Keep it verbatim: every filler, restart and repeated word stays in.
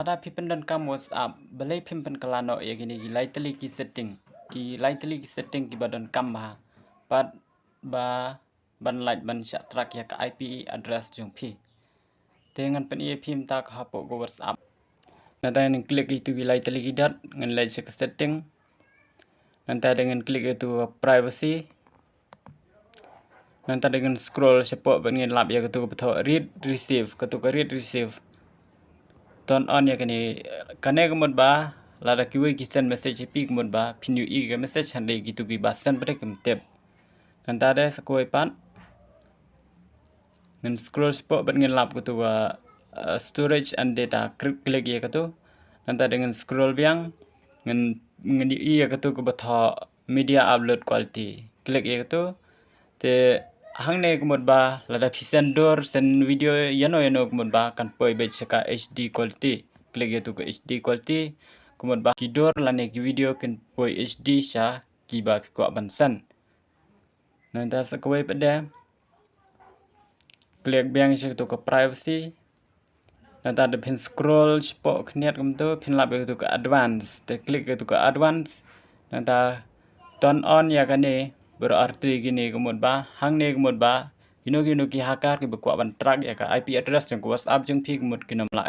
Lada phi pyndonkam WhatsApp, balei phim pynkylla noh ïa kine ki lai tylli ki setting, ki lai tylli ki setting kiba donkam bha, pat ba ban lait ban shah track ïa ka I P address jong phi. Te ngan pyni ïa phi mynta ka hapoh ka WhatsApp. Nangta ngan click ïa kitu ki lai tylli ki dot, ngan leit sha ka setting. Nangta da ngan click ïa kitu ka privacy. Nangta da ngan scroll shapoh bad ngan lap ïa katu kaba thoh read receive, katu ka read receive. Turn on ïa kane, kane ka mut ba lada kiwei ki send message ïa phi ka mut ba phin ïohi ka message, hynrei kitu kiba send pat kim tip. Nangta da sa kawei pat ngan scroll shapoh bad ngan lap katu ka, uh, storage and data, click, click ïa katu. Nangta da ngan scroll biang, ngan, ngan ïohi ïa katu kaba thoh media upload quality, click ïa katu. Te hangne ka mut ba lada phi send dur, send video ïano ïano ka mut ba kan poi beit sha ka H D quality, click ïa katu ka H D quality. Ka mut ba ki dur lane ki video kin poi H D sha kiba phi kwah ban send. Nangta sa kawei pat da click biang sha katu ka privacy. Nangta da phin scroll shapoh khyndiat kumtu, phin lap ïa katu ka advance. Te click ïa katu ka advance. Nangta turn on ïa kane, baroh artylli kine ka mut ba hangne ka mut ba kino kino ki hacker kiba kwah ban track ïa ka I P address jong ka WhatsApp jong phi ka mut kin ym lah